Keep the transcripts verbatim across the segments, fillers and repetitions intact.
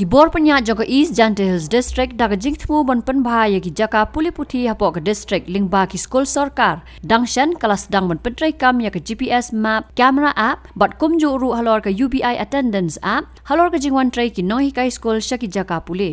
Ki bor pynïaid jong ka East Jaintia Hills District da ka jingthmu ban pynbha ïa ki jaka pule puthi hapoh ka district lyngba ki skul sorkar, dang shen ka la sdang ban pyntreikam ïa ka G P S map, camera app bad kumjuh ruh halor ka U B I attendance app halor ka jingwan trei ki nonghikai skul sha ki jaka pule.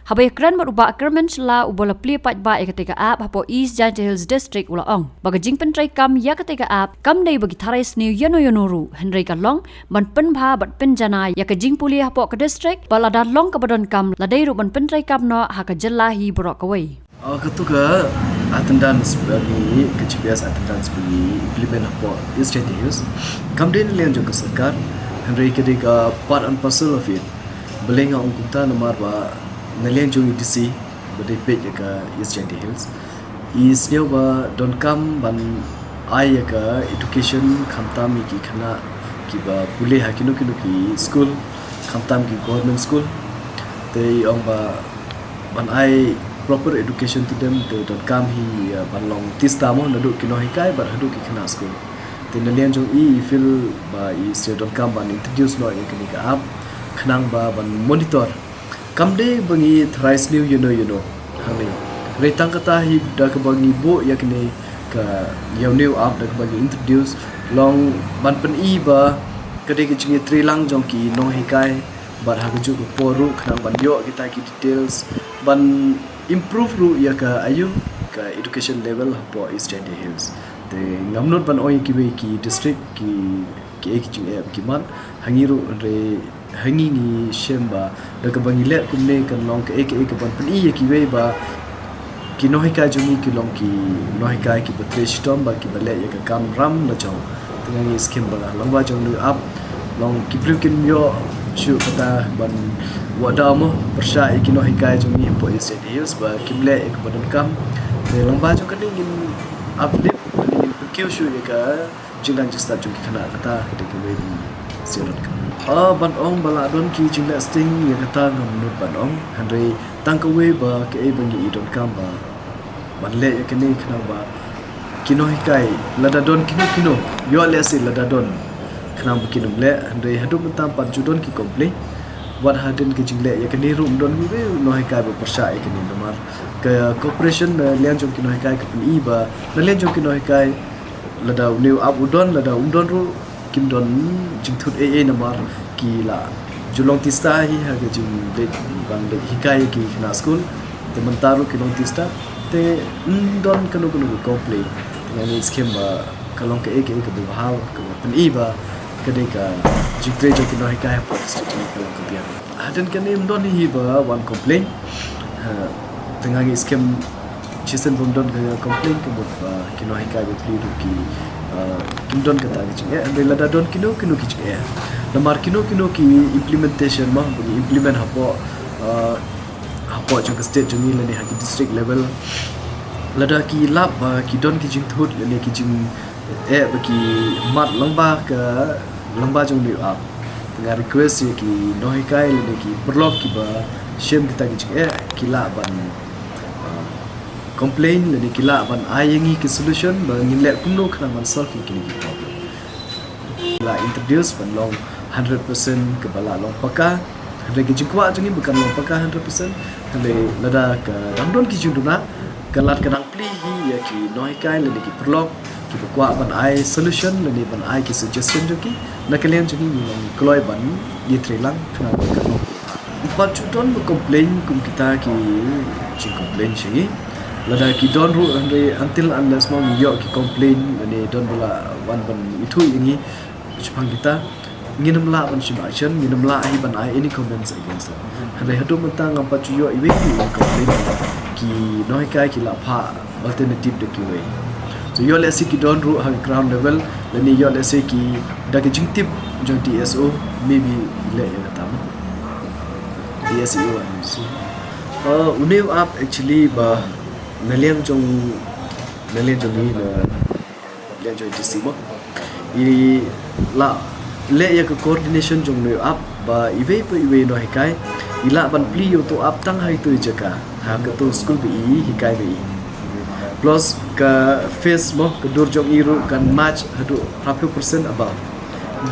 Haba ïakren bad u Bah Kyrmen Shylla uba la plie paidbah ïa katei ka app hapoh East Jaintia Hills District u la ong ba ka jingpyntreikam ïa katei ka app kam dei ba ki tharai sniew ïano ïano ruh, hynrei ka long ban pynbha bad pynjanai ïa ka jingpule hapoh ka district ba lada long kaba donkam la dei ruh ban pyntreikam noh ha ka jylla hi baroh kawei. Ah, katu ka attendance ba ngi, ka G P S attendance ba ngi implement hapoh East Jaintia Hills kam dei na liang jong ka sorkar, hynrei ka dei ka part and parcel of it. Balei nga ong kumta? Namar ba na liang jong i D C ba dei peit ïa ka East Jaintia Hills, i sngew ba donkam ban ai ïa ka education khamtam ïa ki khynnah kiba pule ha kino kino ki skul, khamtam ki government skul. Te i ong ba ban ai proper education to them te donkam hi, uh, ban long tista mo naduh ki nonghikai bad haduh ki khynnah skul. Te na liang jong i, i feel ba i sngew donkam ban introduce noh ïa kane ka app khnang ba ban monitor. Kam dei ba ngi tharai sniew ïano ïano hangne, hynrei tang kata hi da kaba ngi buh ïa kane ka, ïa une u app da kaba ngi introduce, long ban pyni ba ka dei ka jingïatreilang jong ki nonghikai bad ha kajuh ka por ruh khnang ban ïoh kita ki details ban improve ruh ïa ka, aiu, ka education level hapoh East Jaintia Hills. Te ngam nud ban ong ïa kiwei ki district, ki, kiei ki jingeh ba ki mad ha ngi ruh, hynrei ha ngi ngi shem ba da kaba ngi leh kumne kan long kaei kaei kaban pyni ïa kiwei ba ki nonghikai jong ngi ki long ki nonghikai kiba trei shitom bad kiba leh ïa ka kam ram lajong. Te nga ngi skhem ba lyngba jong une u app long ki briew kim ïoh shuh kata ban wad mo pyrshah ïa ki nonghikai jong ngi hapoh East Jaintia Hills ba kim leh ïa kaba donkam. Te lyngba jong kane ngin uplift, ngin pynkiew shuh ïa ka jingdon jingstad jong ki khynnah, kata ka dei kawei ba ngi sngewdon ka. Ah, ban ong ba la don ki jingleh sting ïa kata ngam nud ban ong, hynrei tang kawei ba kaei ba ngi i donkam ba ban leh ïa kane khnang ba ki nonghikai lada don kino kino, ïoh lehse lada don khnang ba kin ym leh, hynrei haduh mynta pat ju don ki complain. Wat hadien ka jingleh ïa kane ruh ym don uwei u nonghikai ba pyrshah ïa kane, namar ka cooperation na liang jong ki nonghikai ka pyni ba na liang jong ki nonghikai lada une u app u don, lada um don ruh kim don jingthut ei ei namar ki la ju long tista hi ha ka jingleit ban leit hikai ki khynnah skul. Te mynta ruh ki long tista te ym don kano kano ka complain. Te nga ngi skhem ba ka long kaei kaei kaba bha kaba pyni ba ka dei ka jingtrei jong ki nonghikai hapoh district jong ngi ka long ka biang. Hadien kane ym don hi ba wan complain. Ha, te nga ngi skhem shisien bym don ka complain ka mut ba ki nonghikai ba pli ruh ki, ah, kim don kata ka jingeh, hynrei lada don kino kino ki jingeh. Namar kino kino ki implementation mo ba ngi implement hapoh, ah, hapoh jong ka state jong ngi lane ha ki district level, lada ki lap ba ki don ki jingthut lane ki jing eh ba ki mad lyngba ka, lyngba jong une u app. Te nga request ïa ki nonghikai lane ki paralok kiba shem kita ki jingeh ki lah ban, ah, complain lane ki lah ban ai ïa ngi ki solution ba ngin leh kumno khnang ban solve ïa kine ki problem. La introduce ban long hundred percent kaba la long paka. Hynrei ka jingkwah jong ngi ba kan long paka hundred percent. Hynrei lada ka dang don ki jingduna, ka lad ka dang plie hi ïa ki nonghikai lane ki paralok kiba kwah ban ai solution lane ban ai ki suggestion jong ki, na ka liang jong ngi ngi long kloi ban ïatreilang khnang ba kan long. Ym pat ju don ba complain kum kita ki jingcomplain sha ngi. Lada ki don ruh, hynrei until unless mo ngi ïoh ki complain lane don ba la wan ban ithuh ïa ngi shaphang kita, ngin ym lah ban shim action, ngin ym lah hi ban ai any comments against them. Hynrei haduh mynta ngam pat ju ïoh iwei pa iwei complain. Ki nonghikai ki la phah alternative da kiwei. So ïoh lehse ki don ruh ha ground level lane ïoh lehse ki da ka jingtip jong D S O, maybe leh ïa kata mo. D S O, I mean, so, uh, une u app actually ba na liang jong, na liang jong ngi, na liang jong D C mo, i la leh ïa ka coordination jong une u app ba iwei pa iwei nonghikai i lah ban plie ïa uto u app tang ha itu i jaka, ha kato skul ba i hikai ba i. Plus ka fees mo, ka dur jong i ruh kan match haduh phra phew percent above.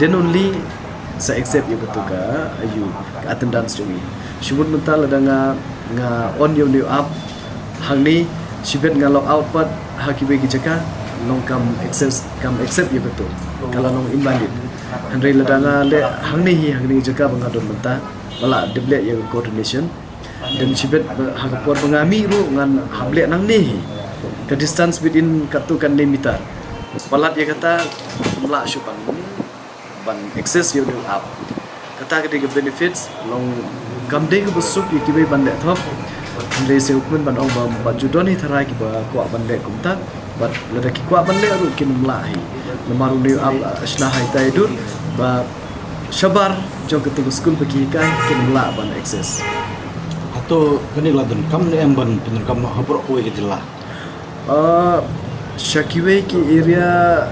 Then only Sa accept ïa katu ka, ayu, ka attendance jong ngi. Shibun mynta lada nga, nga on ïa une u app hangne, shibit nga log out pat ha kiwei ki jaka, long kam accept, kam accept ïa katu. Ka la long invalid. Hynrei lada nga leh hangne hi, hangne jaka ba nga don mynta, ba la dep leh ïa ka coordination. Dan shibit ba, ha ka por ba nga mih ruh ngan hap leh nangne hi. Ka distance within katto katne meter. Palat ïa kata, ym lah shuh ban, ban access ïa une u app. Kata ka dei ka benefits, long kam dei kaba suk ïa kiwei ban leh thok. Hynrei sa u kmen ban ong ba, ba ju don hi tharai kiba kwah ban leh kumta. Bad lada ki kwah ban leh ruh kin ym lah hi. Namar une u app, ah, shna ha ita i dur ba shabar jong katu ka skul ba ki hikai kin ym lah ban access. Hato kane ka la donkam ne em ban pyndonkam ha baroh kawei ka jylla? Ah, sha kiwei ki area,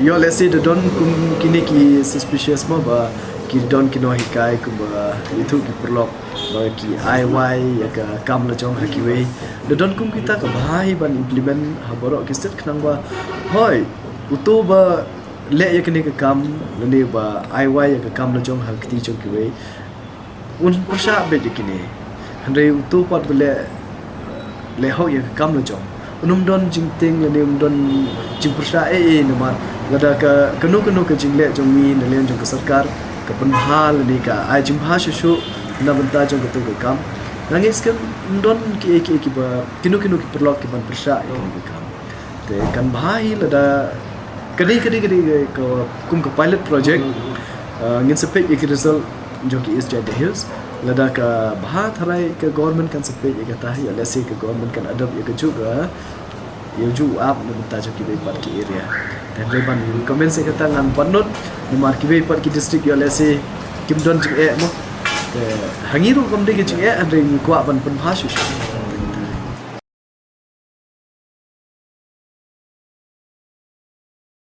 ïoh lehse da don kum kine ki suspicious mo ba ki don ki nonghikai kumba ïathuh ki paralok ba ki ai wai ïa ka kam lajong ha kiwei. Da don kum kita ka bha hi ban implement ha baroh ki state khnang ba, hoi, uto ba leh ïa kane ka kam lane ba ai wai ïa ka kam lajong ha kti jong kiwei, un pyrshah beit ïa kine. Hynrei uto pat ba leh, leh hok ïa ka kam lajong, un ym don jingtieng lane un ym don jingpyrshah ei ei namar lada ka, kano kano ka jingleh jong ngi na liang jong ka sorkar ka pynbha lane ka ai jingbha shuh shuh na bynta jong katu ka kam. Nga ngeit skhem ym don kiei kiei kiba, kino kino ki paralok ki ban pyrshah ïa kane ka kam. Te kan bha hi lada ka dei, ka dei, ka dei ka kum ka pilot project. Uh, ngin sa peit ïa ki result jong ki East Jaintia Hills. Lada ka bha tharai ka government kan sa peit ïa kata, ïoh lehse ka government kan adopt ïa kajuh ka, ïa kajuh u app na bynta jong kiwei pat ki area. Te hynrei ban comment ïa kata ngan pynlut namar kiwei pat ki district ïoh lehse kim don jingeh mo. Te ha ngi ruh kam dei ka jingeh, hynrei ngi kwah ban pynbha shuh shuh.